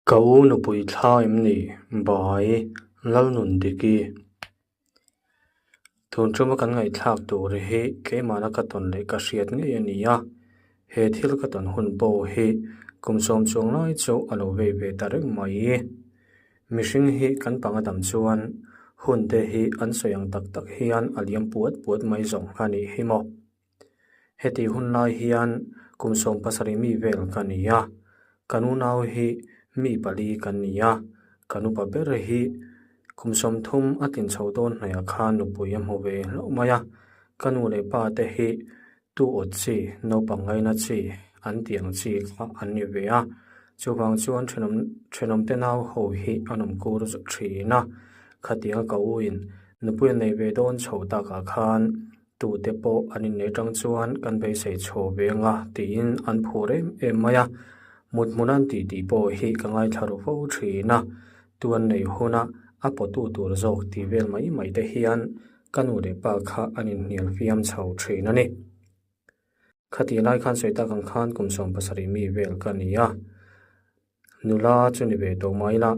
Ka u nupui thla em ni? Bai, Lalnundiki. Tun tuma kan ngaihthlak tur hi keimahna ka tawn leh ka hriat ngei a ni a. He thil ka tawn hun pawh hi kum sawm chuang lai chu a lo vei ve ta reng mai. Mihring hi kan panga dam chuan hun te hi an sawi ang tak tak hian a liam puat puat mai zawng a nih hi maw. Heti hun lai hian kum 17 mi vel ka ni a, kan unau hi mi pali kan ni a, kan upa ber hi kum 30 a tlin chho dawn hnaihah khan nupui a hmu ve hlauh mai a, ka nu leh pa te hi tu awt chi, naupang ngaina chi an tih ang chi kha an ni ve a, chuvang chuan thenawm thenawmte nau ho hi an awm kur zawk thin a, khatianga ka u in nupui a nei ve dawn chho takah khan Tute pawh an inneih atang chuan kan beisei chho ve anga tiin an phur em em mai a, mut hmun an tih tih pawh hi ka ngaithla ru fo thin a, tu an neih huna a pawtu tur zawk tih vel mai mai te hian ka nu leh pa kha an inhnial fiam chho thin a ni. Khatih lai khan sawi tak ang khan kum 17 mi vel ka ni a, nula chu ni ve tawh mai la,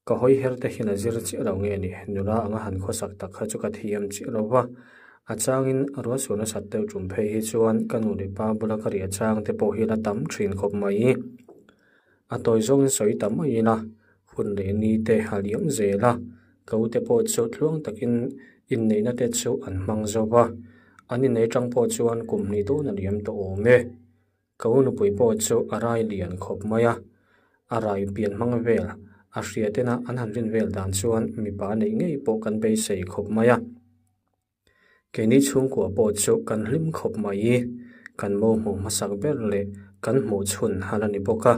Ka hawi her te hian a zir chiah lo nge ni? Nula anga han khawsak tak kha chu ka thiam chiah lo va. A changin ruahsual nasat deuh tum phei hi chuan ka nu leh pa bula ka riah chang te pawh hi la tam thin khawp mai. A tawi zawngin sawi ta mai ila, hun leh ni te a liam zel a, ka u te pawh chu tluang takin inneihna te chu an hmang zo va. An inneih atang pawh chuan kum hnih dawn a liam tawh awm e. Ka u nupui pawh chu a rai lian khawp mai a, a rai pian hmang vel, a hria tena an han rin vel dan chuan mipa neih ngei pawh kan beisei khawp mai a. Keini chhungkua pawh chu kan hlim khawp mai i, kan mo hmuh hmasak ber leh kan hmuh chhun hal a ni bawk a,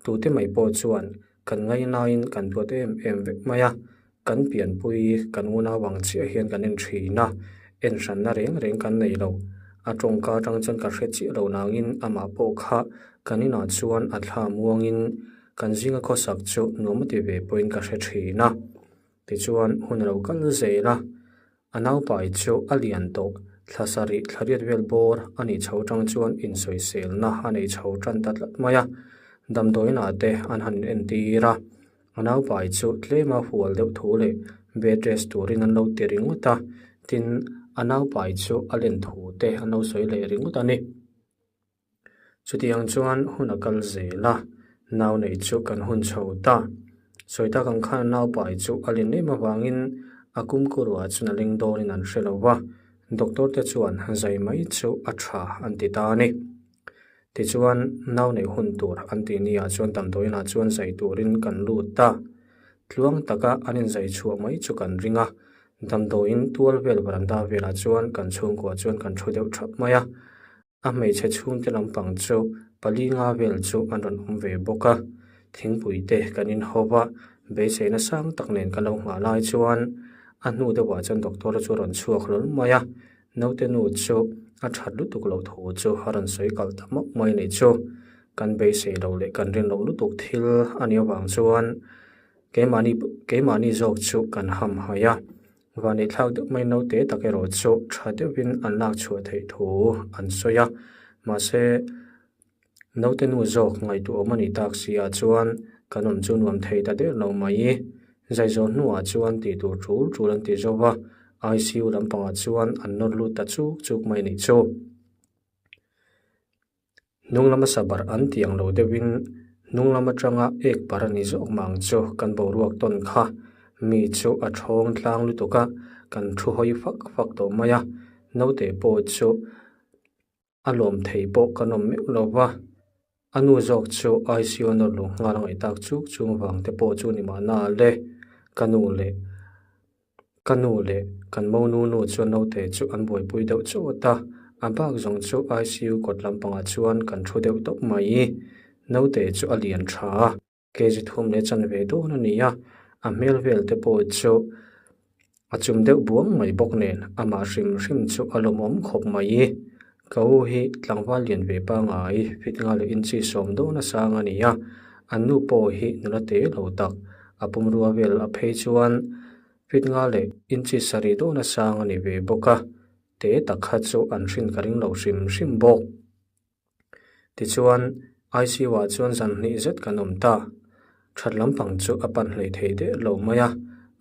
tute mai pawh chuan kan ngainaiin kan duat em em vek mai a, kan pianpui kan unau ang chiah hian kan en thin a, en hranna reng reng kan nei lo. A tawngka atang chuan ka hre chiah lo nangin amah pawh kha kan inah chuan a thla muangin kan zinga khawsak chu nuam a ti ve pawhin ka hre thin a. Tichuan hun a lo kal zel a, a naupai chu a lian tawh thla sarih thla riat vel bawr a nih chho atang chuan insawiselna a nei chho tan ta tlat mai a, damdawiinah te an han entir a. A naupai chu tlema hual deuh thu leh bed rest turin an lo ti ringawt a, tin a naupai chu a len thu te an lo sawi leh ringawt a ni. Chutiang chuan hun a kal zel a, nau neih chu kan hun chho ta. Sawi tak ang khan a naupai chu a len em avangin a kumkuruah chuan a leng dawnin an hre lo va, doctor te chuan zai mai chu a tha an ti ta a ni. Tichuan, nau neih hun tur an tih ni ah chuan damdawiin ah chuan zai turin kan lut ta. Tluang taka an inzai chhuah mai chu kan ring a, damdawiin tual vel varanda velah chuan kan chhungkua chuan kan thu deuh thap mai a. A hmeichhe chhungte lampang chu pali nga vel chu an rawn awm ve bawk a, thingpui te kan inhawp a, beiseina sang tak nen kan lo nghah lai chuan a hnu deuhah chuan doctor chu a rawn chhuak hlawl mai a. Naute nu chu a that lutuk loh thu chu a rawn sawi kalh ta mawp mai anih chu. Kan beisei loh leh kan rin loh lutuk thil a nih avang chuan keimahni keimahni zawk chu kan ham haih a. Vanei thlak deuh mai naute tak erawh chu tha deuhin an lak chhuah theih thu an sawi a. Mahse naute nu zawk ngaihtuahawm a nih tak si ah chuan kan awm chu nuam thei ta der lo mai. Zaizawn hnuah chuan tih tur tul tul an ti zo va, ICU lampangah chuan an nawr lut ta chuk chuk mai a nih chu. Hnung lama sabar an tih ang lo deuhin hnung lam atanga ek par a ni zawk mah ang chu kan boruak tawn kha. Mi chu a thawng tlang lutuk a, kan thu hawi fak fak tawh mai a, naute pawh chu A lawm thei pawh kan awm meuh lo va, a nu zawk chu ICU a nawr luh nghal a ngaih tak chuk chung vang te pawh chu ni mahna le, ka nu leh ka nu leh kan monu nu chuan naute chu an buaipui deuh chawt a, a bak zawng chu ICU kawt lampangah chuan kan thu deuh tawp mai. Naute chu a lian tha a. Kg thum leh chanve dawn a ni a, a hmel vel te pawh chu a chum deuh buang mai bawk nen amah hrim hrim chu a lawmawm khawp mai. Ka u hi tlangval lian ve pangngai fit nga leh inchi sawm dawn a sang a ni a, an nu pawh hi nula te lo tak a pumrua vel a phei chuan fit nga leh inchi sarih dawn a sang a ni ve bawk a, te tak kha chu an hrin ka ring lo hrim hrim bawk. Tichuan, ICU ah chuan zan hnih zet kan awm ta. That lampang chu a pan hlei thei der lo mai a,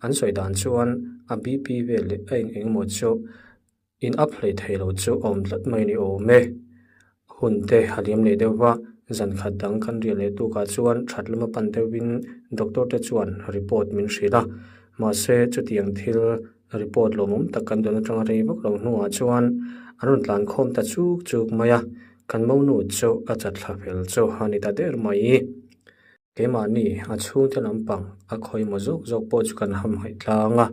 an sawi dan chuan a BP vel leh a eng eng emaw chu in up hlei thei lo chu a awm tlat mai ni awm e. Hun te a liam leh deuh va, zan khat dang kan riah leh tukah chuan that lama pan deuhin doctor te chuan report min hrilh a, mahse chutiang thil report lawmawm tak kan dawn atanga rei vak lo hnuah chuan an rawn tlan khawm ta chuk chuk mai a, kan monu chu a chatthla fel chu a ni ta der mai. Keimahni a chhungte lampang a khawimaw zawk zawk pawh chu kan hamhaih tlang a,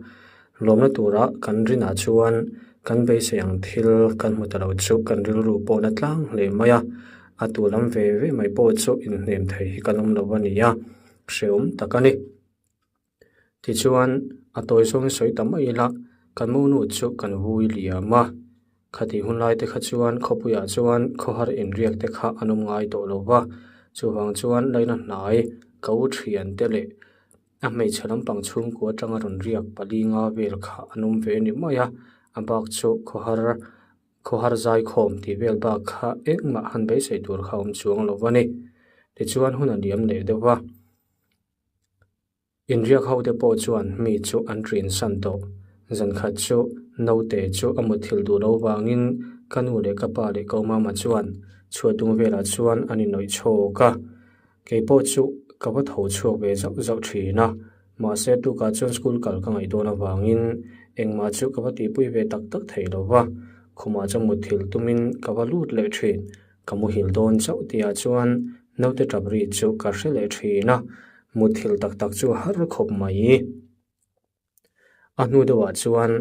lawmna tura kan rinah chuan kan beisei ang thil kan hmu ta lo chu kan rilru pawh na tlang hle mai a, a tu lam ve ve mai pawh chu inhnem thei hi kan awm lo a ni a, hrehawm tak a ni. Tichuan, a tawi zawngin sawi ta mai ila, kan monu chu kan vui liam a. Khatih hun lai te kha chuan khawpuiah chuan khawhar inriak te kha an awm ngai tawh lo va, chuvang chuan laina hnai ka u thian te leh a hmeichhe lampang chhungkua atanga rawn riak pali nga vel kha an awm ve ni mai a, a bak chu khawhar khawhar zaikhawm tih vel bak kha engmah han beisei tur kha a awm chuang lo va ni. Tichuan hun a liam leh deuh va. Inriak ho te pawh chuan mi chu an ṭin san tawh. Zan khat chu naute chu a mutthilh duh lo vangin ka nu leh ka pa leh ka umama chuan chhuat dung velah chuan an inawih chhawk a. Kei pawh chu ka va tho chhuak ve zauh zauh ṭhin a, mahse tukah chuan school kal ka ngaih dawn avangin engmah chu ka va tihpui ve tak tak thei lo va, khumah chuan mutthilh tumin ka va lut leh ṭhin. Ka muhil dawn chauh tihah chuan naute ṭap ri chu ka hre leh ṭhin a, muthilh tak tak chu har khawp mai. A hnu deuhah chuan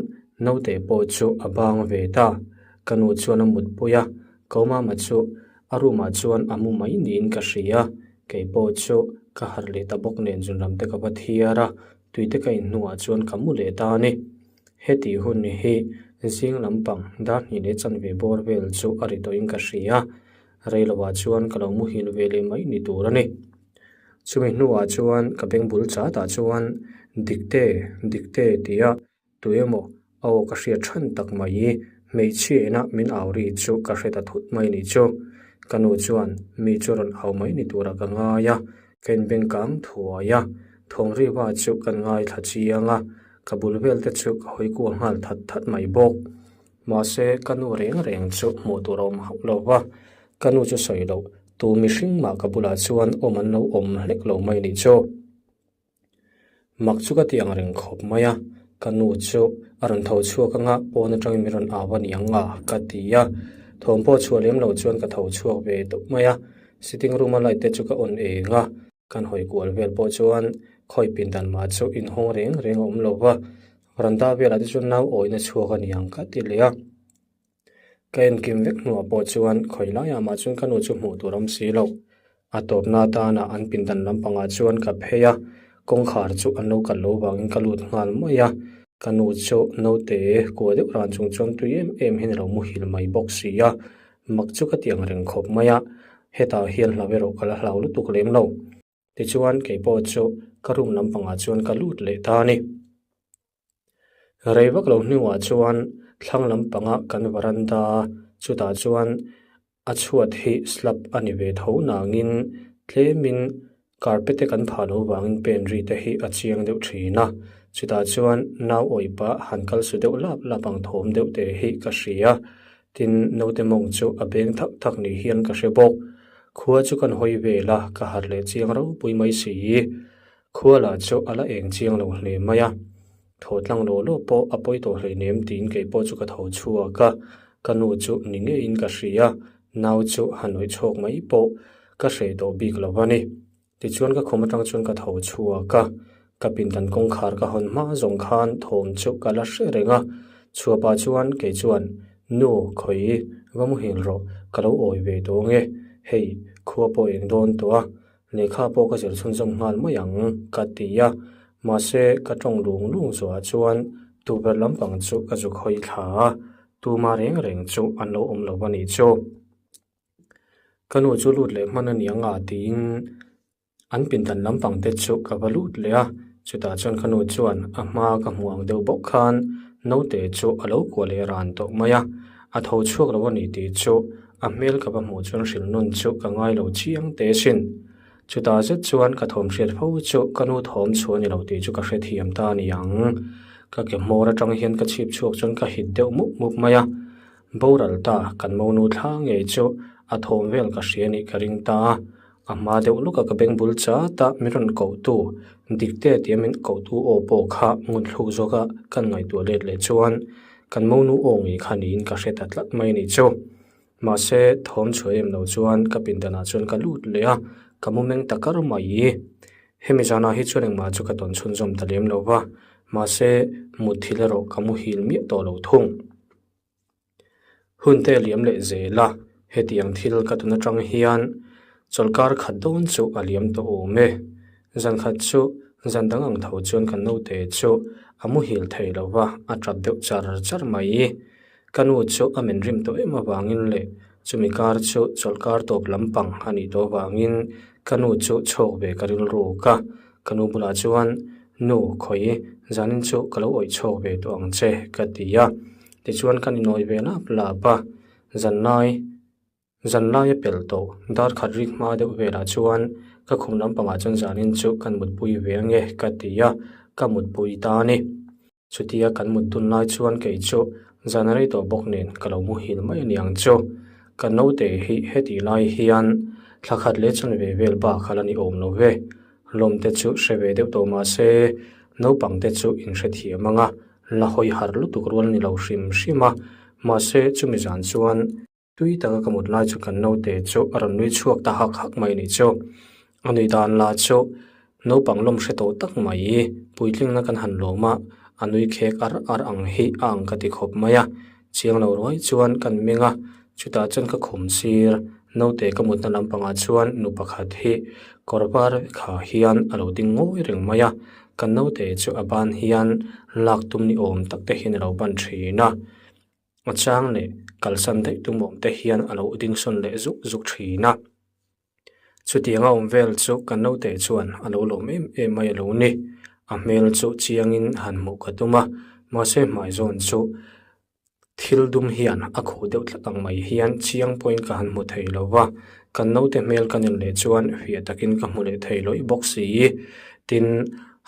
naute pawh chu a bang ve ta, ka nu chuan a mutpui a, ko mama chu a room ah chuan a mu mai niin ka hria, kei pawh chu ka harh leh ta bawk nen zunram te ka va thiar a, tui te ka in hnuah chuan ka mu leh ta a ni. Heti hun hi zing lampang dar hnih leh chanve bawr vel chu a ri tawhin ka hria, reiloah chuan ka lo muhil ve leh mai ni tur a ni. Chumi hnuah chuan ka beng bul chatah chuan Dikte, Dikte tia tu emaw a aw ka hriat than tak mai hmeichhia ina min au ri chu ka hre ta thut mai ni chu. Ka nu chuan mi chu rawn au mai ni turah ka ngai a, ka inbeng kang thuai a, thawngriva chu kan ngaithla chiang a, ka bul vel te chu ka hawi kual nghal that that mai bawk. Mahse ka nu reng reng chu hmuh tur a awm hauh lo va, ka nu chu sawi loh tu mihring mah ka bulah chuan awm an lo awm hlek lo mai nih chu. Mak chu ka ti ang reng khawp mai a, ka nu chu a rawn tho chhuak anga pawn atangin min rawn au a ni ang a ka ti a, thawm pawh chhuah lem lo chuan ka tho chhuak ve tawp mai a, sitting room a light te chu ka on eng a, kan hawi kual vel pawh chuan khawi pindan mah chu inhawng reng reng a awm lo va, veranda velah te chuan nau awihna chhuak a ni ang ka ti leh a. Ka enkim vek hnuah pawh chuan khawi laiah mah chuan ka nu chu hmuh tur a awm si lo. A tawpna atana an pindan lampangah chuan ka phei a, kawngkhar chu an lo kal lo vangin ka lut nghal mai a. Ka nu chu naute kua deuh ran chung chuan tui em em hian a lo muhil mai bawk si a, mak chu ka ti ang reng khawp mai a, hetah hian hlau erawh ka la hlau lutuk lem lo. Tichuan kei pawh chu ka room lampangah chuan ka lut leh ta a ni. Rei vak lo hnuah chuan thlang lampanga kan varanda chutah chuan a chhuat hi slab a ni ve tho nangin tlemin carpet te kan phah loh vangin pen ri te hi a chiang deuh thin a, chutah chuan nau awih pah han kal su deuh lap lap ang thawm deuh te hi ka hria tin naute mawng chu a beng thak thak ni hian ka hre bawk. Khua chu kan hawi vel a, ka harh leh chiang ropui mai si. Khua lah chu a la eng chiang lo hle mai a, thaw tlang law law pawh a pawi tawh hleinem tiin kei pawh chu ka tho chhuak a, ka nu chu ni ngeiin ka hria, nau chu han awih chhawk mai pawh ka hreh tawh bik lo a ni. Tichuan ka khum atang chuan ka tho chhuak a, ka pindan kawngkhar ka hawn hma zawng khan thawm chu ka la hre reng a, chhuapah chuan kei chuan Nu khawi va muhil rawh ka lo awi ve tawh ange, hei khua pawh eng dawn tawh a, Lehkha pawh ka zir chhunzawm nghal mai ang ka ti a, mahse ka tawng lung lung zuah chuan tukverh lampang chu ka zuk hawi thla a, tuma reng reng chu an lo awm lo a nih chu. Ka nu chu lut leh hman a ni ang a tiin an pindan lampang te chu ka va lut leh a, chutah chuan ka nu chuan a hma ka hmuh ang deuh bawk khan naute chu a lo kuah leh ran tawh mai a, a tho chhuak lo a ni tih chu A hmel ka va hmuh chuan hrilh nawn chu ka ngai lo chiang teh sin. Chutah zet chuan ka thawm hriat fo chu ka nu thawm chhuah a ni lo tih chu ka hrethiam ta a ni ang. Ka ke hmawr atang hian ka chhip chhuak chuan ka hit deuh mup mup mai a. Boral ta kan monu thla ngei chu a thawm vel ka hria nih ka ring ta a. A hma deuh lawka ka beng bul chat a min rawn kohtu Dikte tia min kohtu aw pawh kha ngun thluk zawka kan ngaihtuah let leh chuan kan monu aw ngei kha niin ka hre ta tlat mai a nih chu. Mahse, thawm chhuah em lo chuan ka pindanah chuan ka lut leh a, ka mu meng ta kar mai. Hemi zanah hi chuan engmah chu ka tawn chhunzawm ta lem lo va, mahse, mutthil erawh ka muhil miah tawh lo thung. Hun te a liam leh zel a, hetiang thil ka tawn atang hian chawlhkar khat dawn chu a liam tawh awm e. Zan khat chu zan dang ang tho chuan kan naute chu a muhil thei lo va, a tap deuh char char mai. Ka nu chu a min rim tawh em avangin leh chumi kar chu chawlhkar tawp lampang a nih tawh avangin ka nu chu chhawk ve ka rilruk a. Ka nu bulah chuan, Nu, khawi, zanin chu ka lo awih chhawk ve tawh ang che, ka ti a. Tichuan kan inawi ve lap lap a, zanlai zanlai a pel tawh dar khat rik hma deuh velah chuan ka khum lampangah chuan zanin chu kan mutpui ve ange, ka ti a, ka mutpui ta a ni. Chutia kan mut tun lai chuan kei chu zan rei tawh bawk nen ka lo muhil mai a niang chu. Ka naute hi hetih lai hian thla khat leh chan ve vel bak a la ni awm lo ve. Lawm te chu hre ve deuh tawh mah se naupang te chu in hrethiam ang a, la hawi harh lutuk rual a ni lo hrim hrim a. Mahse chumi zan chuan. Tui taka ka mut lai chu kan naute chu a rawn nui chhuak ta hak hak mai a nih chu. A nui dan lah chu naupang lawm hre tawh tak mai puitlingna kan han lawm a, a nui khek ar ar ang hi a ang ka ti khawp mai a. Chiang lo ruai chuan kan meng a, chutah chuan ka khum sir naute ka mutna lampangah chuan nu pakhat hi kawr var kha hian a lo ding ngawi reng mai a, kan naute chu a ban hian lak tum ni awm tak te hian a lo ban thin a. A chang leh kalsan daih tum awm te hian a lo dingsawn leh zuk zuk thin a. Chutiang a awm vel chu kan naute chuan a lo lawm em em mai a lo ni. A hmel chu chiangin han hmuh ka tum a, mahse hmai zawn chu thil dum hian a khuh deuh tlat ang mai hian chiang pawhin ka han hmu thei lo va. Kan naute hmel ka nen leh chuan fiah takin ka hmu leh thei lawih bawk si. Tin,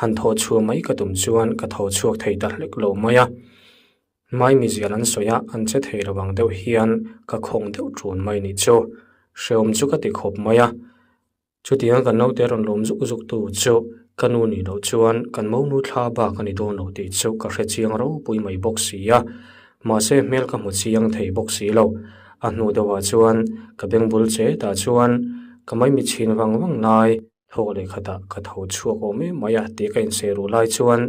han thaw chhuah mai ka tum chuan ka thaw chhuak thei ta hlek lo mai a. Maimi zial an sawi a, an che thei lo ang deuh hian ka khawng deuh ṭun mai nih chu. Hreawm chu ka ti khawp mai a. Chutiang kan naute rawn lawm zuk zuk tu chu ka nu nih loh chuan kan monu thla bak a ni dawn lo tih chu ka hre chiang ropui mai bawk si a. Mahse hmel ka hmu chiang thei bawk si lo. A hnu deuhah chuan ka beng bul che tah chuan ka maimi chhin vang vang lai. Thawk leh khatah ka tho chhuak awm em mai a tih ka insawi ruh lai chuan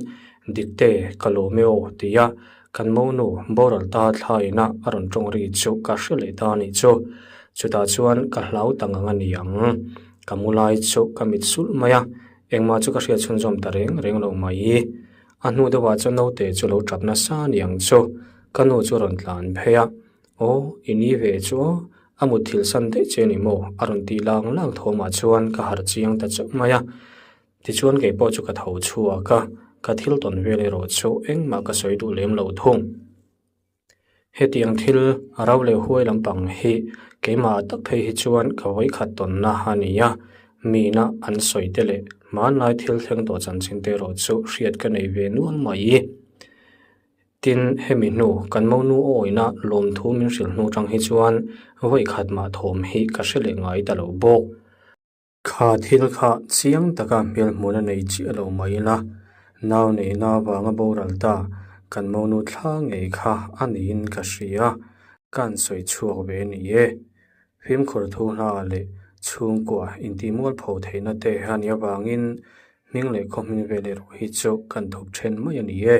Dikte ka lawm e aw ti a kan monu boral ta thlaina a rawn tawng ri chu ka hre leh ta a nih chu. Chutah chuan ka hlau ta ngang a ni ang. Ka mu lai chu ka mit sulh mai a, engmah chu ka hriat chhunzawm ta reng reng lo mai. A hnu deuhah chuan naute chu lo tap nasa a ni ang chu. Ka nu chu a rawn tlan phei a, Aw i ni ve chu aw. A mut thil san daih che ni maw? A rawn tih lang lang thawmah chuan ka harh chiang ta chauh mai a. Tichuan kei pawh chu ka tho chhuak a, ka thil tawn vel erawh chu engmah ka sawi duh lem lo thung. Hetiang thil a ro leh huai lampang hi keimah tak phei hi chuan ka vawikhat tawnna a ni a, mina an sawi te leh hmanlai thil thleng tawh chanchin te erawh chu hriat ka nei ve nual mai. Tin, hemi hnu kan monu awina lawmthu min hrilh hnu tang hi chuan vawi khat mah thawm hi ka hre leh ngai ta lo bawk. Kha thil kha chiang taka hmel hmun a nei chiah lo mai ila, nau neihna avanga boral ta kan monu thla ngei kha a niin ka hria, ka an sawi chhuak ve a ni e. Fimkhur thu hla leh chhungkua intihmualpho theihna te a nih avangin hming leh khaw hming vel erawh hi chu kan thup then mai a ni e.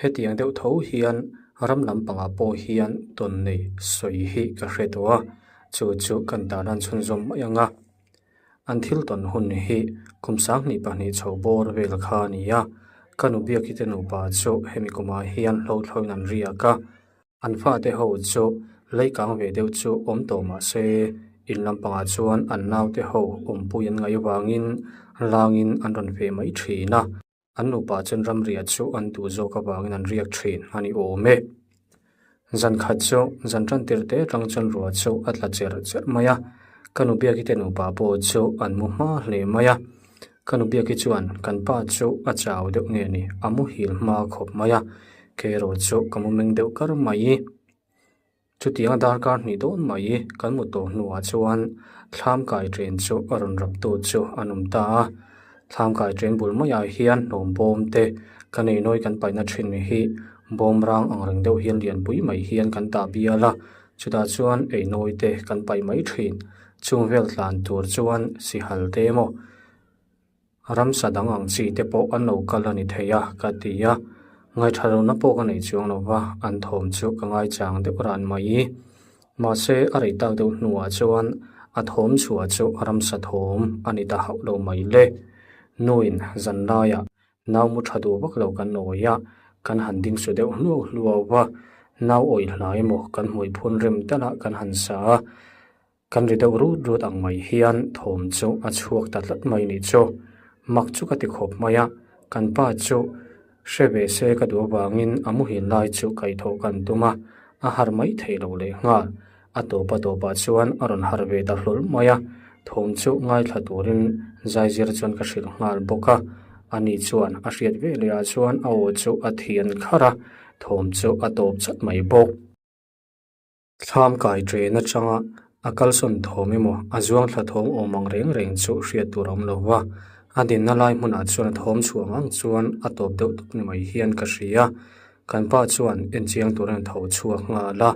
Hetiang deuh tho hian ram lampangah pawh hian tawn nei sawi hi ka hre tawh a, chu chu kan tarlan chhunzawm mai ang a. An thil tawn hun hi kum 22 chho bawr vel kha a ni a, ka nu biakite nupa chu hemi kumah hian hlauhthlawin an riak a. An fate ho chu leikang ve deuh chu awm tawh mah se, in lampangah chuan an naute ho awmpui an ngaih avangin langin an rawn ve mai thin a. An nupa chuan ramriah chu an duh zawk avangin an riak thin a ni awm e. Zan khat chu zan tan tir te atang chuan ruah chu a tla cher cher mai a. Ka nu Biaki te nupa pawh chu an mu hma hle mai a. Ka nu Biaki chuan kan pa chu a chau deuh nge ni, a muhil hma khawp mai a, kei erawh chu ka mu meng deuh kar mai. Chutianga darkar hnih dawn mai kan mu tawh hnuah chuan thlam kai chen chu a rawn rap tu chu an awm ta a. Thlam kai chen bul maiah hian hnawm bawm te ka nei nawi kan paihna thin hi bawm rang ang reng deuh hian lianpui mai hian kan tah bial a, chutah chuan ei nawi te kan paih mai thin. Chung vel tlan tur chuan sihal te emaw Ramsa dang ang chi te pawh an lo kal a ni thei a, ka ti a. Ngaihṭha lohna pawh ka nei chuang lo va, an thawm chu ka ngaichang deuh ran mai. Mahse, a rei tak deuh hnuah chuan a thawm chhuah chu ramsa thawm a ni ta hauh lo mai le. Nuin zan laiah nau mu ṭha duh vak lo kan awi a, kan han ding su deuh hluau hluau va, nau awih hla emaw kan hmui phun rem talh a kan han sa a. Kan ri deuh rut rut ang mai hian thawm chu a chhuak ta tlat mai nih chu. Mak chu ka ti khawp mai a, kan pa chu hre ve se ka duh avangin a muhil lai chu kaihthawh kan tum a, a har mai theih loh leh nghal. A tawp a tawpah chuan a rawn har ve ta hlawl mai a, thawm chu ngaithla turin zaizir chuan ka hrilh nghal bawk a. Ani chuan a hriat ve leh ah chuan a aw chu a thian kharh a, thawm chu a tawp chat mai bawk. Thlam kai ṭen aṭanga a kalsawn thawm emaw a zuang thla thawm awm ang reng reng chu hriat tur a awm lo va, a dinna lai hmunah chuan a thawm chhuah ang chuan a tawp deuh tawp ni mai hian ka hria. Kan pa chuan enchiang turin a tho chhuak nghal a,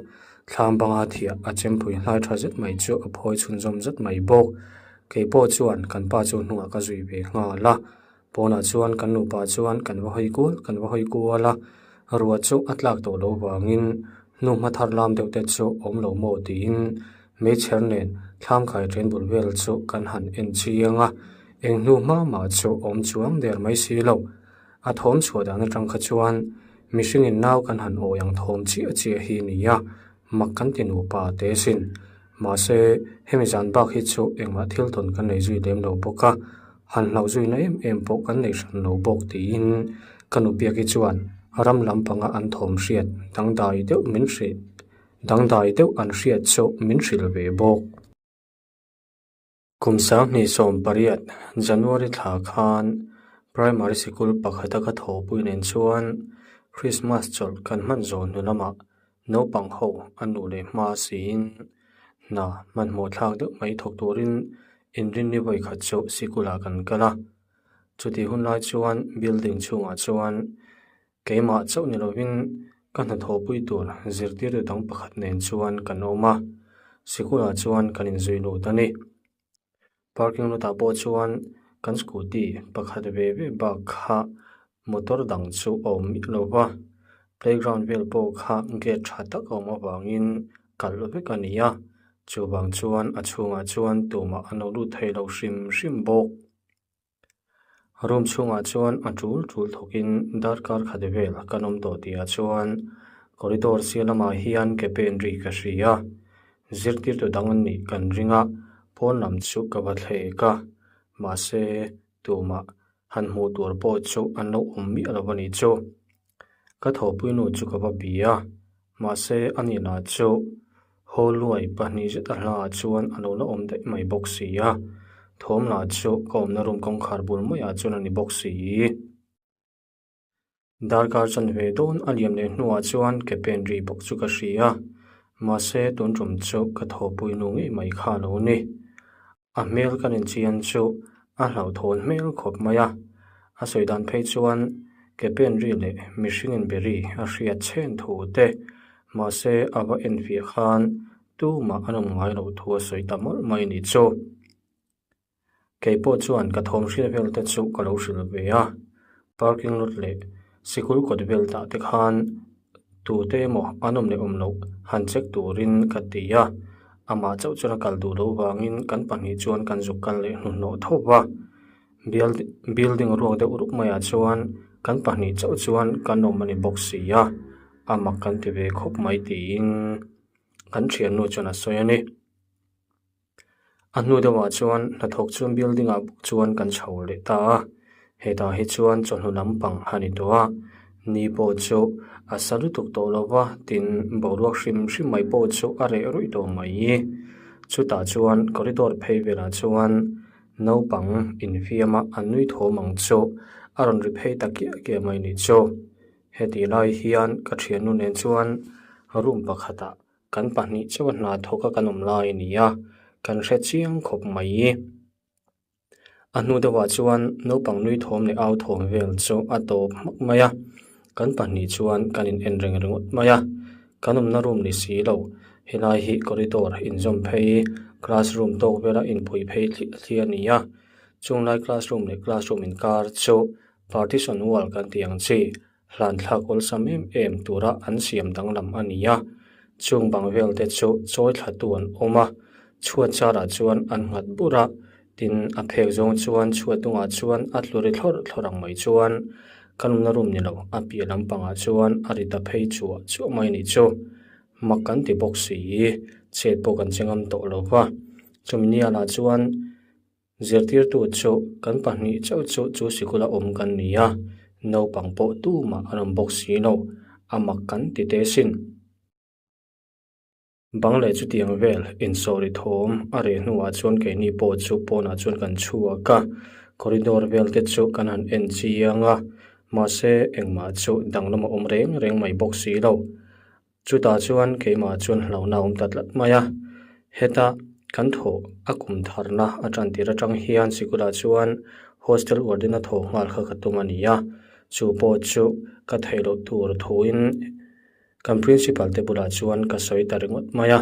thlam banga thiah a chempui hlai ṭha zet mai chu a phawi chhunzawm zet mai bawk. Kei pawh chuan kan pa chu hnungah ka zui ve nghal a, pawnah chuan kan nupa chuan kan va hawi kual kan va hawi kual a, ruah chu a tlak tawh loh vangin hnu hma thar lam deuh te chu awm lo maw tiin meichher nen thlam khai then bul vel chu kan han en chiang a, eng hnu hma mah chu awm chuang der mai si lo. A thawm chhuah dan atang kha chuan mihringin nau kan han awi ang thawm chiah chiah hi ni a, mak kan ti nupa te sin. Mahse, hemi zan bak hi chu engmah thil tawn kan nei zui lem lo bawk a, han hlauh zuina em em pawh kan nei hran lo bawk tiin ka nu Biaki chuan ram lampanga an thawm hriat dangdai deuh min hrilh dangdai deuh an hriat chu min hrilh ve bawk. Kum 2018 January thla khan Primary Sikul pakhata ka thawhpui nen chuan Christmas chawlh kan hman zawh hnu lamah naupang ho a nu leh hma siin hna hmanhmawh thlak deuh mai thawk turin inrinni vawikhat chu sikulah kan kal a. Chutih hun lai chuan building chhungah chuan Keimah chauh ni lovin ka hnathawhpui tur zirtirtu dang pakhat nen chuan kan awm a, sikulah chuan kan inzui lut a ni. Parking lot ah pawh chuan kan scooty pakhat ve ve bak kha motor dang chu a awm miah lo va, playground vel pawh kha gate tha tak a awm avangin kalh vek a ni a, chuvang chuan a chhungah chuan tumah an lo lut thei lo hrim hrim bawk. Room chhungah chuan a tul tul thawkin darkar khat vel kan awm tawh tihah chuan corridor sir lamah hian ke pen ri ka hria a, zirtirtu dang an nih kan ring a, pawn lam chu ka va thlek a, mahse tumah han hmuh tur pawh chu an lo awm miah lo a nih chu. Ka thawhpui nu chu ka va bia a, mahse a ni lah chu haw luai pahnih zet a hlaah chuan a lo la awm daih mai bawk si a, thawm lah chu ka awmna room kawngkhar bul maiah chuan a ni bawk si. Darkar chanve dawn a liam leh hnuah chuan ke pen ri bawk chu ka hria a, mahse tun tum chu ka thawhpui nu ngei mai kha a lo ni. A hmel kan inchian chu a hlauhthawn hmel khawp mai a, a sawi dan phei chuan ke pen ri leh mihring inbe ri a hriat chhen thu te, mahse a va enfiah khan tumah an awm ngai loh thu a sawi ta mawlh mai ni chu. Kei pawh chuan ka thawm hriat vel te chu ka lo hrilh ve a, parking lot leh sikul kawt vel tah te khan Tute emaw an awm leh awm loh han check turin ka ti a, amah chauh chuan a kal duh loh vangin kan pahnih chuan kan zuk kal leh hnuhnawh tho va. Building ruak deuh rup maiah chuan kan pahnih chauh chuan kan awm a ni bawk si a, a mak kan ti ve khawp mai tiin kan thiannu chuan a sawi a ni. A hnu deuhah chuan hnathawk chuan building ah bawk chuan kan chho leh ta a, hetah hi chuan chawhnu lampang a ni tawh a, ni pawh chu a sa lutuk tawh lo va tin boruak hrim hrim mai pawh chu a reh ruih tawh mai. Chutah chuan corridor phei velah chuan naupang infiama an nui thawm ang chu a rawn ri phei ta kiah kiah mai nih chu. Hetih lai hian ka thiannu nen chuan room pakhatah kan pahnih chauh a hna thawk a kan awm lai a ni a, kan hre chiang khawp mai. A hnu deuhah chuan naupang nui thawm leh au thawm vel chu a tawp hmak mai a, kan pahnih chuan kan in en reng ringawt mai a, kan awmna room ni si lo, helai hi corridor inzawm phei classroom tawk vela inpui phei thliah thliah a ni a, chunglai classroom leh classroom inkar chu partition wall kan tih ang chi hlan thlak awlsam em em tura an siam danglam a ni a, chung bang vel te chu chawi thla tu an awm a, chhuat charah chuan an nghat bur a, tin a phek zawng chuan chhuat dungah chuan a tlu ri thlawrh thlawrh ang mai chuan ka nunna room ni lo a piah lampangah chuan a ri ta phei chuah chuah mai nih chu mak kan ti bawk si, chet pawh kan che ngam tawh lo va, chumi nia lah chuan. Zirtirtu chu kan pahnih chauh chu chu sikula awm kan ni a, naupang pawh tumah an awm bawk si lo, a mak kan ti teh sin. Bang leh chutiang vel insawri thawm a reh hnuah chuan keini pawh chu pawnah chuan kan chhuak a, corridor vel te chu kan han en chiang a, mahse engmah chu danglam a awm reng reng mai bawk si lo. Chutah chuan keimah chuan hlauhna a awm ta tlat mai a, heta kan thawh a kum tharna a tan tir atang hian sikulah chuan hostel warden a thawh nghal kha ka tum a ni a, chu pawh chu ka theih loh tur thuin kan principal te bulah chuan ka sawi ta ringawt mai a,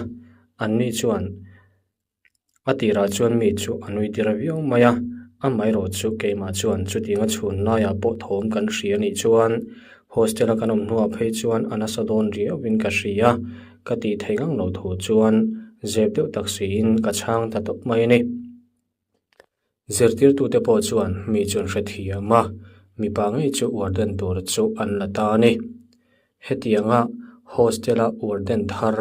anni chuan A tirah chuan mi chu a nui tir viau mai a, amaherawh chu keimah chuan chutianga chhun laiah pawh thawm kan hria anih chuan hostel a kan awm hnuah phei chuan a nasa dawn riauin ka hria, ka tih theih ngang lo thu chuan zep deuh tak siin ka chhang ta tawp mai a ni. Zirtirtute pawh chuan mi chu an hrethiam a, mipa ngei chu warden tur chu an la ta a ni. Hetianga hostel-a warden thar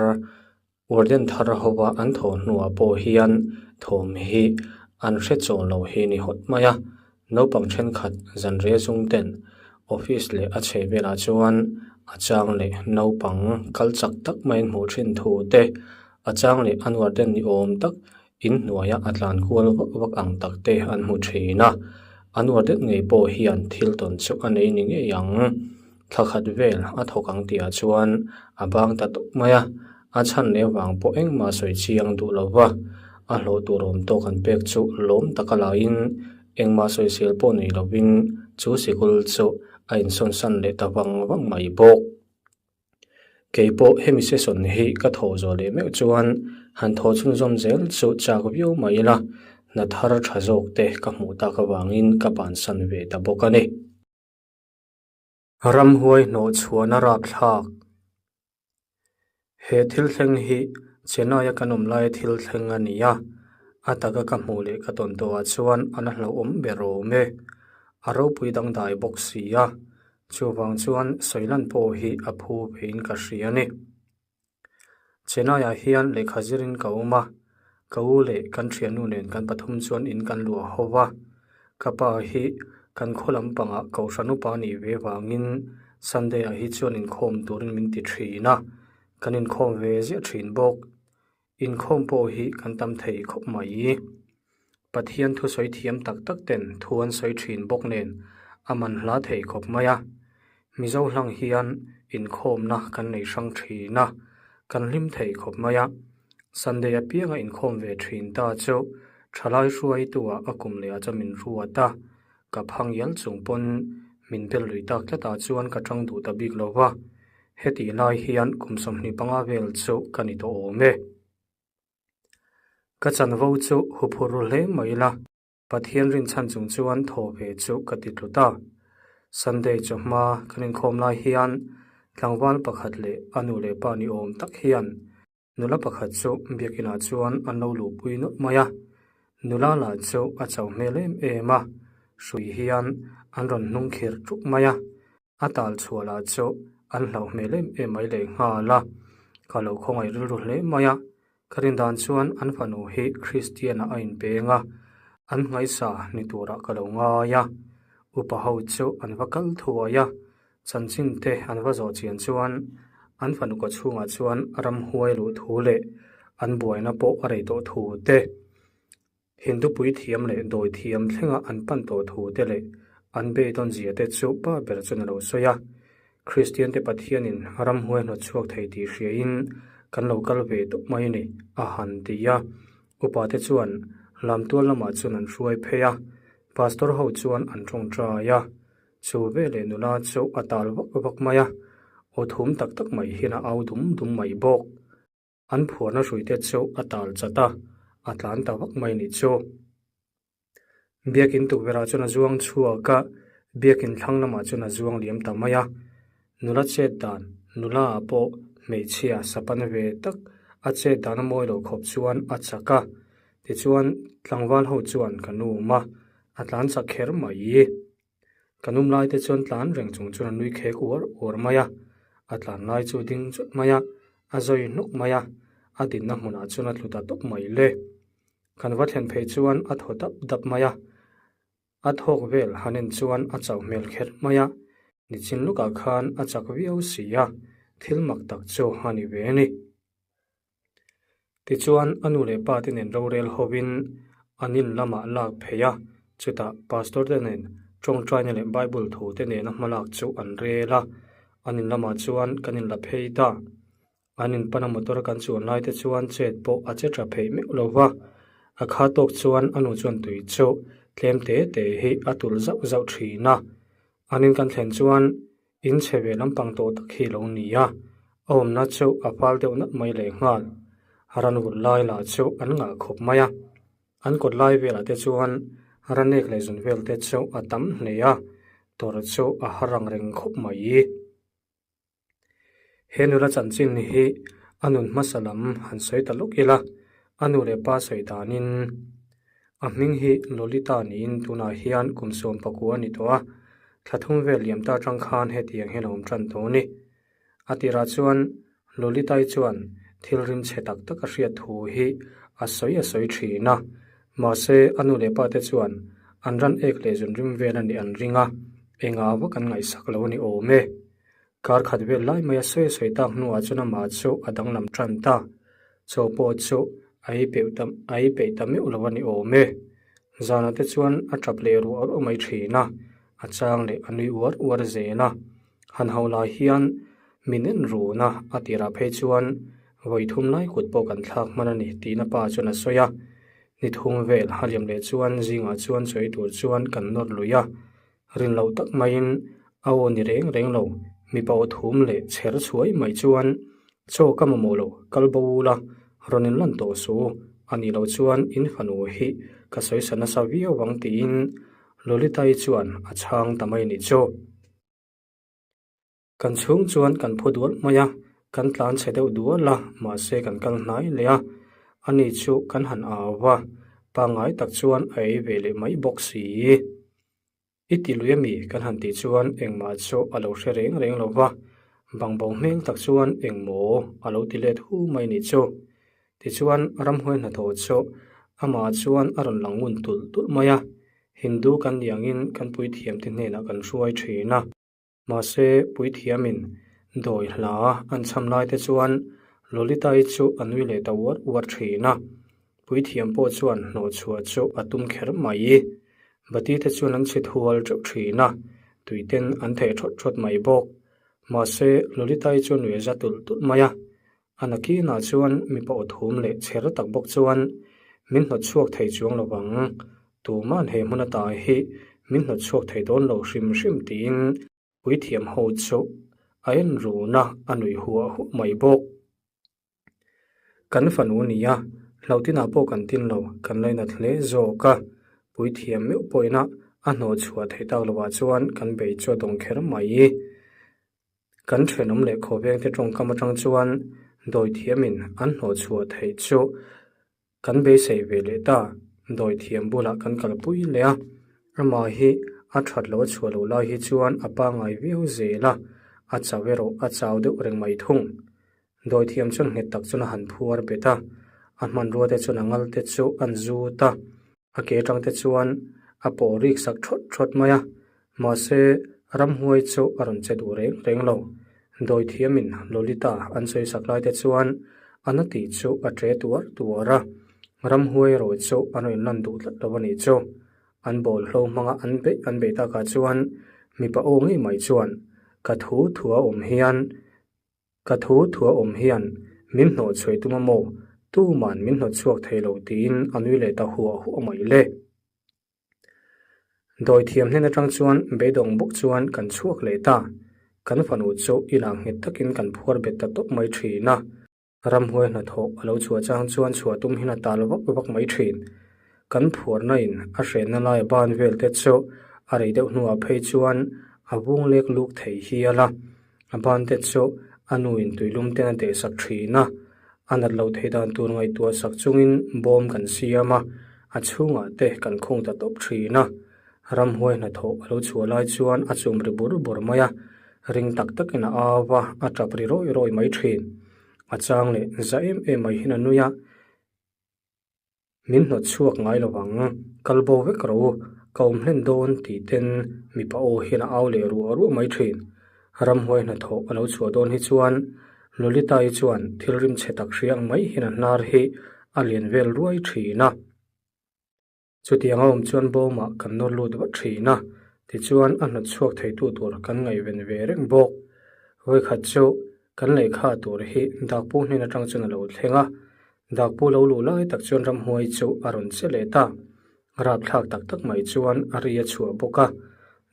Warden thar hova an thawh hnuah pawh hian thawm hi an hre chawl lo hi ni hawt mai a, naupang thenkhat zanriah zung ten office leh a chheh velah chuan a chang leh naupang kal chak tak mai an hmuh thin thu te, a chang leh an warden ni awm tak in hnuaia a tlan kual vak vak ang tak te an hmu thin a, an warden ngei pawh hian thil tawn chu a nei ni ngei ang. Thla khat vel a thawk ang tihah chuan a bang ta tawp mai a, a chhan leh vang pawh engmah sawi chiang duh lo va, a hlawh tur awm tawk an pek chu lawm taka laiin engmah sawisel pawh nei lovin chu sikul chu a insawnsan leh ta vang vang mai bawk. Kei pawh hemi session hi ka thawh zawh leh meuh chuan han thawh chhunzawm zel chu chak viau mai ila, hna thar tha zawk te ka hmuh tak avangin ka bansan ve ta bawk a ni. Ramhuai hnawh chhuahna rapthlak. He thil thleng hi Chennai-a kan awm laia thil thleng a ni a, a taka ka hmuh leh ka tawn tawhah chuan a la hlauhawm ber awm e. A ropui dangdai bawk si a, chuvang chuan sawilan pawh hi a phu vein ka hria a ni. Chennai-ah hian lehkha zirin ka awm a, ka u leh kan thiannu nen kan pathum chuan in kan luah ho va. Ka pa hi kan khaw lampangah Kohhran upa a nih ve vangin Sunday-ah hi chuan inkhawm turin min ti thin a, kan inkhawm ve ziah thin bawk. Inkhawm pawh hi kan tam thei khawp mai. Pathian thusawi thiam tak tak ten thu an sawi thin bawk nen a man hla thei khawp mai a. Mizo hlang hian inkhawmna kan nei hrang thin a, kan hlim thei khawp mai a. Sunday apianga inkhawm ve thin ta chu thalai hruaitu-ah a kum leh ah chuan min ruat a, ka phang ial chung pawn min bel lui tak tlatah chuan ka tang duh ta bik lo va. Hetih lai hian kum 25 vel chu ka ni tawh awm e. Ka chanvo chu huphurh ru hle mai ila, Pathian rinchhan chung chuan thaw ve chu ka ti tlu ta. Sunday chawhma kan inkhawm lai hian tlangval pakhat leh a nu leh pa ni awm tak hian nula pakhat chu biakinah chuan an lo luhpui nawlh mai a. Nula lah chu a chauh hmel em em a, hrui hian an rawn hnung khir ṭuk mai a. A tal chhuah lah chu an hlauh hmel em em mai leh nghal a, ka lo khawngaih rilru hle mai a, ka rin dan chuan an fanu hi Kristian ah a inpeng a, an nghaisa ni turah ka lo ngai a, upa ho chu an va kal thuai a, chanchin te an va zawh chian chuan an fanu ka chhungah chuan ramhuai luh thu leh An buaina pawh a rei tawh thu te, Hindu puithiam leh dawithiam thlenga an pan tawh thu te leh an beidawn zia te chu pa ber chuan a lo sawi a. Kristian te Pathianin ramhuai hnawt chhuak thei tih hriain kan lo kal ve tawp mai a ni, a han ti a. Upa te chuan lamtual lamah chuan an hruai phei a, Pastor ho chuan an tawngtai a. Chu veleh nula chu a tal vak vak mai a, aw thum tak tak mai hian a au dum dum mai bawk. An phuarna hruite chu a tal chat a, a tlan ta vak mai nih chu. Biakin tukverhah chuan a zuang chhuak a, biakin thlang lamah chuan a zuang liam ta mai a. Nula chet dan, nula ah pawh hmeichhia sapan ve tak a chet dan a mawi loh khawp chuan a chak a. Tichuan tlangval ho chuan ka nu awm a, a tlan chak kher mai. Kan um lai te chuan tlan reng chung chuan a nui khek uar uar mai a, a tlan lai chu ding chawt mai a, a zawi hnuk mai a, a dinna hmunah chuan a tlu ta tawp mai le. Kan va thlen phei chuan a thaw dap dap mai a, a thawk vel han en chuan a chauh hmel kher mai a, nichin lukah khan a chak viau si a, thil mak tak chu a ni ve a ni. Tichuan, a nu leh pa te nen rorel hovin an in lamah lak phei a, chutah pastor te nen tawngtaina leh Bible thu te nena hmalak chu an rel a. An in lamah chuan kan in la phei ta. An in pana motor kan chuan lai te chuan chet pawh a che tha pheih meuh lo va. A kha tawk chuan a nu chuan tui chu tlem te te hi a tulh zauh zauh thin a. An in kan thlen chuan In chhe ve lampang tawh tak hi lo ni a, a awmna chu a fal deuh nalh mai leh nghal. Ran vut lai lah chu an ngah khawp mai a, an kawt lai velah te chuan ranek leh zun vel te chu a tam hle a, tawrh chu a har ang reng khawp mai. He nula chanchin hi a nun hmasa lam han sawi ta lawk ila, a nu leh pa sawi danin A hming hi Lolita niin tunah hian kum 14 a ni tawh a, thla thum vel liam ta atang khan hetiang hian a awm tan tawh a ni. A tirah chuan Lolitai chuan thil rim chhe tak tak a hriat thu hi a sawi a sawi thin a, mahse a nu leh pa te chuan an ran ek leh zun rim vel a nih an ring a, engah vak an ngaihsak lo a ni awm e. Kar khat vel lai mai a sawi a sawi tak hnuah chuan amah chu a danglam tan ta. Chaw pawh chu a ei peih ta a ei peih ta meuh lo a ni awm e. Zanah te chuan a tap leh ruah ruah mai thin a, a chang leh a nui uar uar zel a. Han ho lai hian min en run a, a tirah phei chuan vawi thum lai kut pawh kan thlak hman a ni tiin a pa chuan a sawi a. Ni thum vel a liam leh chuan zingah chuan chawi tur chuan kan nawr lui a. Rin loh tak maiin a aw ni reng reng lo, mipa aw thum leh chher chhuai mai chuan chaw ka mamawh lo, kal bo ula, rawn in lan tawh suh u, a nih loh chuan in fanu hi ka sawisa nasa viau ang tiin Lolitai chuan a chhang ta mai nih chu. Kan chhung chuan kan phu dual mai a, kan tlan chhe deuh dual a, mahse kan kal hnai leh a, ani chu kan han au va, pangngai tak chuan a ei ve leh mai bawk si. I ti lui ami kan han tih chuan engmah chu a lo hre reng reng lo va, bangbo hmel tak chuan engmaw a lo ti let hu mai nih chu. Tichuan ramhuai hnathawh chu amah chuan a rawn lang ngun tulh tulh mai a, Hindu kan nih angin kan puithiamte hnenah kan hruai thin a. Mahse, puithiamin dawi hla an chham lai te chuan Lolitai chu a nui leh ta uar uar thin a. Puithiam pawh chuan hnawhchhuah chu a tum kher mai. Bati te chuan an chhit hual teuh thin a, tuiten an theh thawt thawt mai bawk. Mahse, Lolitai chu nui a za tulh tulh mai a. A nakinah chuan mipa aw thum leh chher tak bawk chuan min hnawt chhuak thei chuang lo vang, tuma'n he hmun ata hi min hnawt chhuak thei dawn lo hrim hrim tiin puithiam ho chu a en run a, a nuih huah huah mai bawk. Kan fanu nia, hlauhtinah pawh kan tin lo, kan lainat hle zawk a, puithiam meuh pawhin a a hnawh chhuah theih tak lovah chuan kan bei chu a dawng kher mai. Kan thenawm leh khawvengte tawngkam atang chuan dawithiamin an hnawhchhuah theih chu kan beisei ve leh ta. Dawithiam bulah kan kalpui leh a, amah hi a that loh a chhuah loh lai hi chuan a pangngai viau zel a, a chau erawh a chau deuh reng mai thung. Dawithiam chuan nghet tak chuan a han phuar bet a, a hmanrua te chuan a ngal te chu an zut a, a ke atang te chuan a pawh rik sak thawt thawt mai a, mahse ramhuai chu a rawn che duh reng reng lo. Dawithiamin Lolita an sawi sak lai te chuan A na tih chu a ṭe tuar tuar a, ramhuai erawh chu an rawn inlan duh tlat lo a nih chu. An bawlhlo hmanga an beih an beih takah chuan mipa aw ngei mai chuan, Ka thu thua awm hian, ka thu thua awm hian min hnawh chhuai tum a maw? Tuman min hnawt chhuak thei lo tiin a nui leh ta huah huah mai le. Dawi thiam hnen atang chuan beidawng bawk chuan kan chhuak leh ta. Kan fanu chu inah nghet takin kan phuar bet ta tawp mai thin a. Ramhuai hnathawh a lo chhuah chang chuan chhuah tum hian a tal vak vak mai thin. Kan phuarna in a hrenna lai a ban vel te chu a rei deuh hnuah phei chuan a vung lek luk thei hial a. A ban te chu a nu in tuilum ten a dehsak thin a, a nat loh theih dan tur ngaihtuah sak chungin bawm kan siam a, a chhungah te kan khung ta tawp thin a. Ramhuai hnathawh a lo chhuah lai chuan a chum ri bur bur mai a, ring tak takin a au a, a tap ri rawi rawi mai thin. A chang leh za em em mai hian a nui a. Min hnawt chhuak ngai lo ang, kal bo vek ro, ka awm hlen dawn tih ten mipa aw hian a au leh ruah ruah mai thin. Ramhuai hnathawh a lo chhuah dawn hi chuan Lolita-i chuan thil rim chhe tak hria ang mai hian a hnar hi a lian vel ruai thin a. Chutiang a awm chuan bawmah kan nawr lut vat thin a, tichuan a hnawt chhuak theitu tur kan ngaihven ve reng bawk. Vawikhat chu kan lehkha tur hi Dakpu hnen atang chuan a lo thleng a, Dakpu lo luh lai tak chuan ramhuai chu a rawn che leh ta. Rapthlak tak tak mai chuan a ri a chhuah bawk a.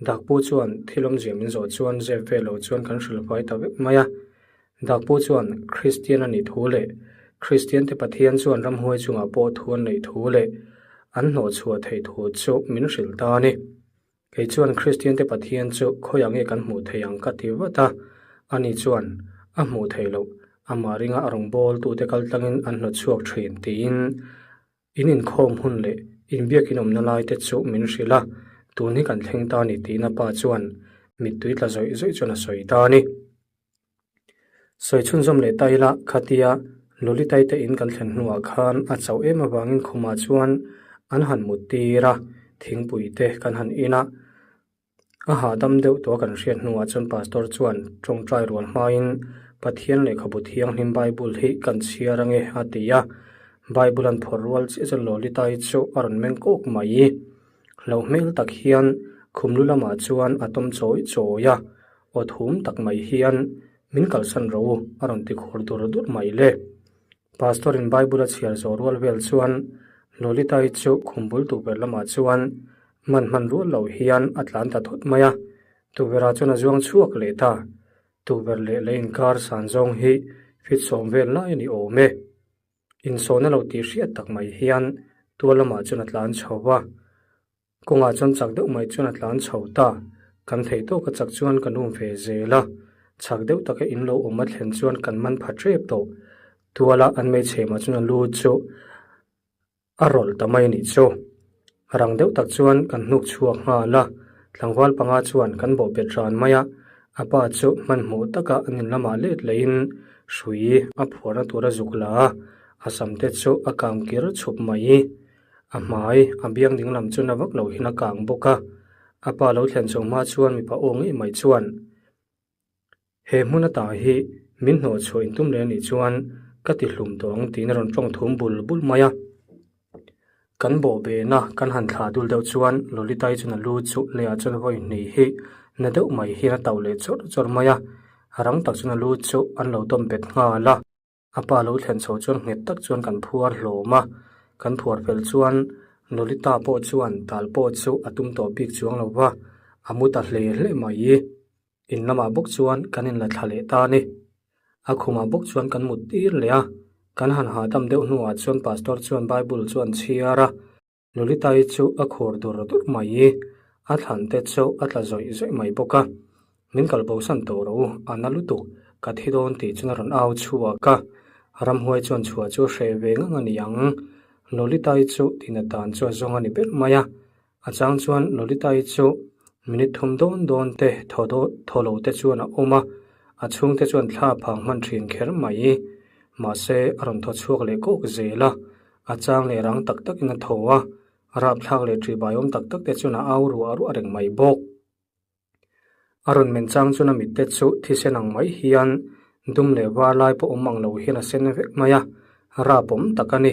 Dakpu chuan thil awmzia min zawh chuan zep ve lo chuan kan hrilhfai ta vek mai a. Dakpu chuan Kristian a nih thu leh Kristian te Pathian chuan ramhuai chungah pawh thu an neih thu leh an hnawhchhuah theih thu chu min hrilh ta a ni. Kei chuan Kristian te Pathian chu khawiah nge kan hmuh theih ang ka ti vat a, ani chuan a hmuh theih loh, amah ringa a rawngbâwl tute kal tlangin an hnawt chhuak ṭhin tiin in inkhawm hun leh inbiak inawmna lai te chu min hrilh a, tun hi kan thleng ta a ni tiin a pa chuan mittui tla zawih zawih chuan a sawi ta a ni. Sawi chhunzawm leh ta ila khatia Lolitai te in kan thlen hnuah khan a chauh em avangin khumah chuan an han mut tir a, thingpui te kan han in a. A hahdam deuh tawh a kan hriat hnuah chuan Pastor chuan tawngtai rual hmain Pathian lehkhabu thianghlim Bible hi kan chhiar ange a ti a. Bible an phawrh rual chiah chuan Lolitai chu a rawn meng kawk mai. Lo hmel tak hian khum lu lamah chuan a tawm chawi chawi a. Aw thum tak mai hian min kalsan ro a rawn ti khur dur dur mai le. Pastor in Bible a chhiar zawh rual vel chuan Lolita-i chu khum bul tukverh lamah chuan hman hman rual lo hian a tlan ta thut mai a, tukverh ah chuan a zuang chhuak leh ta. Tukverh leh lei inkar san zawng hi fit sawm vel lai a ni awm e. Insawhna lo tih hriat tak mai hian tual lamah chuan a tlan chho va. Kawngah chuan chak deuh mai chuan a tlan chho ta. Kan theih tawk a chak chuan kan um ve zel a. Chak deuh taka in lo awm a thlen chuan kan man pha tep tawh. Tuala an hmeichhe mah chuan a lu chu a rawlh ta mai a nih chu. Rang deuh tak chuan kan hnuk chhuak nghal a. Tlangval panga chuan kan bawh bet ran mai a. A pa chu hmanhmawh taka an in lamah let lehin hrui a phuarna tur a zuk la a. A sam te chu a kang kir chhup mai. A hmai, a biang ding lam chu na vak lo hian a kang bawk a. A pa lo thlen chho hma chuan mipa aw ngei mai chuan, He hmun ata hi min hnawh chhuah intum leh anih chuan ka ti hlum tawh ang tiin a rawn tawng thum bul bul mai a. Kan bawh behna kan han thlah dul deuh chuan Lolitai chuan a lu chu leiah chuan vawi hnih hi na deuh mai hian a tauh leh chawrh chawrh mai a. Rang tak chuan a lu chu an lo dawm bet nghal a. A pa lo thlen chho chuan nghet tak chuan kan phuar hlawm a, kan phuar fel chuan Lolita pawh chuan tal pawh chu a tum tawh bik chuang lo va, a mu ta hle hle mai. In lamah bawk chuan kan inla thla leh ta a ni. A khumah bawk chuan kan mut tir leh a, kan han hahdam deuh hnuah chuan Pastor chuan Bible chu an chhiar a, Lolitai chu a khur dur dur mai. A thlan te chu a tla zawih zawih mai bawk a. Min kal bosan tawh rawh u, a na lutuk, ka thi dawn tih chuan a rawn au chhuak a. Ramhuai chuan chhuah chu a hreh ve ngang a ni ang. Lolitai chu tinat dan chu a zawng a ni ber mai a. A chang chuan Lolitai chu minute thum dawn dawn te thaw thaw lo te chuan a awm a. A chhungte chuan thla phang hman thin kher mai. Mahse, a rawn thaw chhuak leh kawk zel a. A chang leh rang tak takin a tho a, rapthlak leh ṭihbaiawm tak tak te chuan a au ruah ruah reng mai bawk. A rawn men chang chuan a mitte chu thisen ang mai hian Dum leh var lai pawh awm ang lo hian a sen vek mai a, rap awm tak a ni.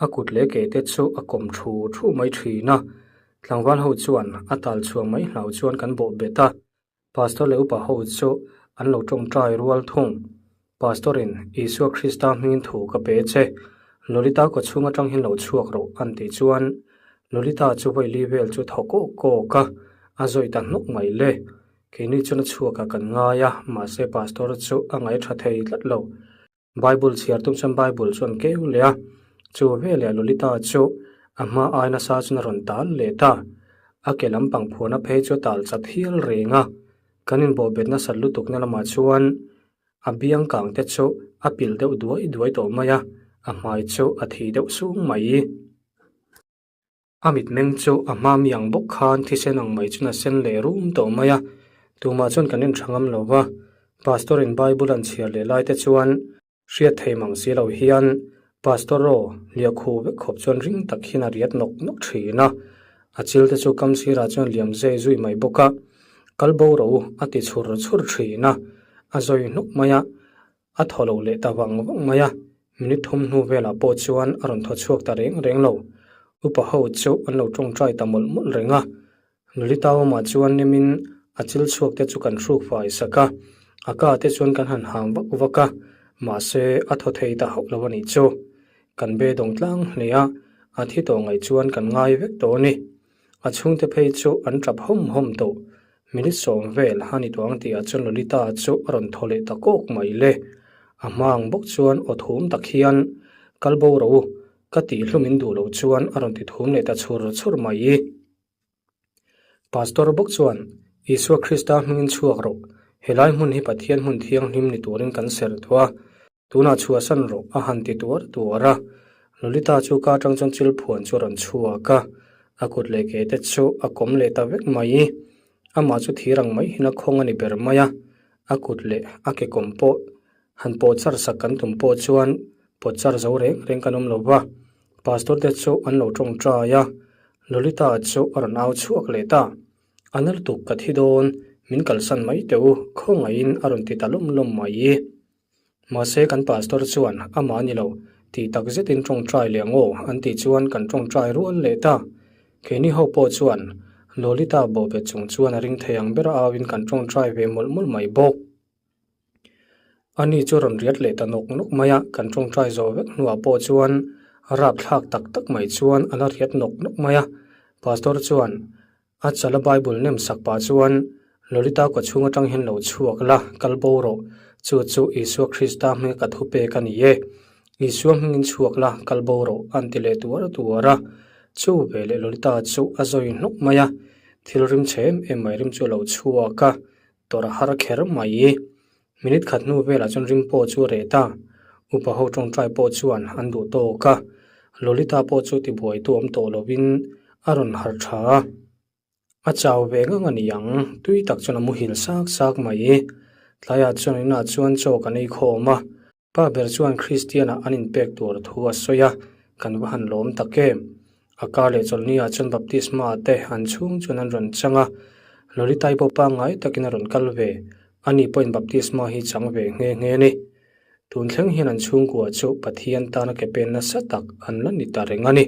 A kut leh ke te chu a kawm thu thu mai thin a. Tlangval ho chuan a tal chhuah mai hlau chuan kan bawh bet a. Pastor leh upa ho chu an lo tawngtai rual thung. Pastor in, Isua Krista hmingin thu ka pe che. Lolita kawchhung atang hian lo chhuak rawh an tih chuan Lolita chu vawi li vel chu thaw kawk kawk a, a zawi ta hnawk mai le. Keini chuan a chhuak ah kan ngai a, mahse Pastor chu a ngaih tha thei tlat lo. Bible chhiar tum chuan Bible chuan keu leh a, chu veleh Lolita chu a hma ai nasa chuan a rawn tal leh ta. A ke lampang phuahna phei chu a tal chat hial reng a, kan inbawhbet nasat lutukna lamah chuan a biang kang te chu a pilh deuh duai duai tawh mai a, a hmai chu a thi deuh sung mai. A mitmeng chu a hma mi ang bawk khan thisen ang mai chuan a sen leh rum tawh mai a, tumah chuan kan en tha ngam lo va, Pastor in Bible an chhiar leh lai te chuan hriat thei mang si lo hian Pastor aw liah khu vek khawp chuan ring tak hian a riat nawk nawk thin a, a chil te chu kam sirah chuan liam zei zui mai bawk a, kal bo ro a ti chhur chhur thin a, a zawi hnuk mai a. A thaw lo leh ta vang vang mai a, minute thum hnu velah pawh chuan a rawn thaw chhuak ta reng reng lo. Upa ho chu an lo tawngtai ta mawlh mawlh reng a. Lolita awmah chuan nimin a chil chhuak te chu kan hruk fai sak a, a ka te chuan kan han ham vak vak a, mahse a thaw thei ta hauh lo a nih chu. Kan be dawng tlang hle a, a thi tawh ngaih chuan kan ngai vek tawh a ni. A chhungte phei chu an tap hawm hawm tawh. Minute sawm vel a ni tawh ang tihah chuan Lolita chu a rawn thaw leh ta kawk mai le. A hma ang bawk chuan aw thum tak hian, Kal bo rawh u, ka tih hlum in duh loh chuan a rawn ti thum leh ta chhur chhur mai. Pastor bawk chuan, Isua Krista hmingin chhuak rawh, helai hmun hi Pathian hmun thianghlim ni turin kan serh tawh a, Tunah chhuahsan rawh a han ti tuar tuar a, Lolita chu ka atang chuan chil phuan chu a rawn chhuak a, a kut leh ke te chu a kawm leh ta vek mai. Amah chu thir ang mai hian a khawng a ni ber mai a, a kut leh a ke kawm pawh han pawh char sak kan tum pawh chuan pawt char zo reng reng kan awm lo va, Pastor te chu an lo tawngtai a, Lolita chu a rawn au chhuak leh ta. A na lutuk ka thi dawn, min kalsan mai teh u, khawngaihin a rawn ti ta lawm lawm mai. Mahse kan pastor chuan amah a ni lo, tih tak zetin tawngtai leh ang aw an tih chuan kan tawngtai rual leh ta. Keini ho pawh chuan Lolita bawhbet chung chuan a ring thei ang ber a auin kan tawngtai ve mawlh mawlh mai bawk. Ani chu rawn riat leh ta nawk nawk mai a, kan tawngtai zawh vek hnuah pawh chuan rapthlak tak tak mai chuan a la riat nawk nawk mai a. Pastor chuan A chala Bible nem sak pah chuan, Lolita kawchhung atang hian lo chhuak la, kal bo rawh. Chu chu Isua Krista hming ka thu pek a ni e. Isua hmingin chhuak la, kal bo rawh, an ti leh tuar tuar a. Chu veleh Lolita chu a zawi hnawk mai a, thil rim chhe em em mai rim chu a lo chhuak a, tawrh a har kher mai. Minute khat hnu velah chuan ring pawh chu a reh ta. Upa ho tawngtai pawh chuan an duh tawk a, Lolita pawh chu tibuaitu awm tawh lovin a rawn harh tha a. A chau ve ngang a ni ang, tui tak chuan a muhil sak sak mai. Tlaiah chuan inah chuan chaw kan ei khawm a, pa ber chuan Kristian-ah an inpek tur thu a sawi a, kan va han lawm tak em. A kar leh chawlhni ah chuan baptisma te an chhung chuan an rawn chang a, Lolitai pawh pangngai takin a rawn kal ve, ani pawhin baptisma hi chang ve nghe nghe a ni. Tun thleng hian an chhungkua chu Pathian tana ke pen nasa tak an la ni ta reng a ni.